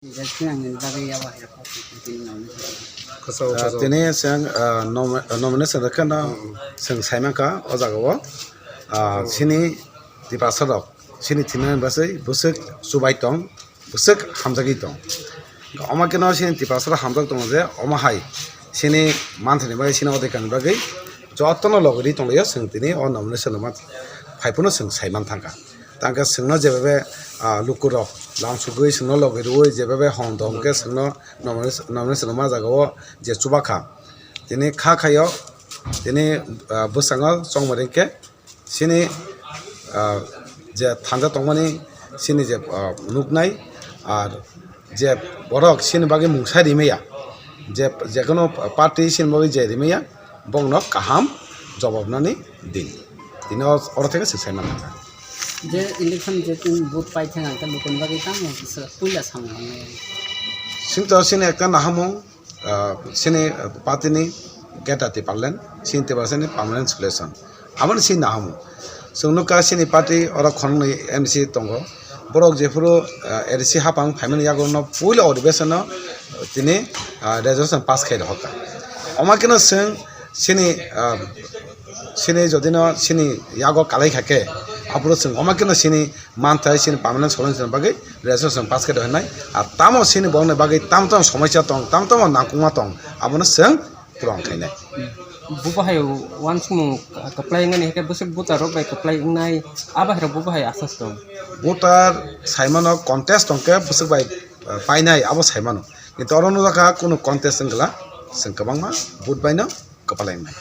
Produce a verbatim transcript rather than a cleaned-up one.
Kwchao, ah, kwchao. Tini chwng, ah, nom-, nomination rwkhe no chwng saimankha o jaga o, ah, chini Tiprasa rok chini thwinani bagwi bwswk chubai tong, bwswk hamjagwi tong. Omo kheno chini Tiprasa rok hamjak tongo je omo hai chini manthani bagwi, chini odhikar ni bagwi jotono logi rwi tonglaio, chwng tini o nomination rwma phai phano chwng saiman thangkha. Tangkhe chwngno jebabe, ah, lukurok lam sugwi chwngno logi rwui jebabe hom dom khe chwngno nomination, nomination rwma jaga o je chubakha. Tini kha khaio, tini, ah, bwskango chongmari khe chini, ah, je thanja tongmani chini je, ah, nuknai, ar je borok chini bagwi mungsa rimaya, je, jekono party chini bagwi je rimaya, bongno kaham jobab nani din. Tini o-, oro theke se saiman thangkha. Je election je tin vote pai thang ang khe lukuni bagwi tamo se puila samung nang nai. Singto chini ekta nahamung, ah, chini party ni Greater Tipraland, chini Tiprasa ni permanent solution. Aboni chini nahamung. Chwng nukha chini party oro khoroknwi M D C tongo. Borok jephuru, ah, A D C hapang phaimani yago no puila odhibeshon no tini, ah, resolution pass khai rohorkha. Omo kheno chwng chini, ah, chini jodino chini yago kalai kha khe, aphuru chwng omo kheno chini manthai chini permanent solution bagwi resolution pass khai rohornai. Ar tamo chini borokni bagwi tamo tamo somosya tong, tamo tamo nangkukma tong, abono chwng purang khainai. Bo bahai uansukmung kwplai wngnani hai khe bwswk voter rok bai kwplai wngnai, a bahai rok bo bahai asas tong. Voter saimano contest tong khe bwswk bai, eh, painai abo saimano. Kintu oro nukjakha kunu contest wngla, chwng kwbangma vote baino kwplai wngnai.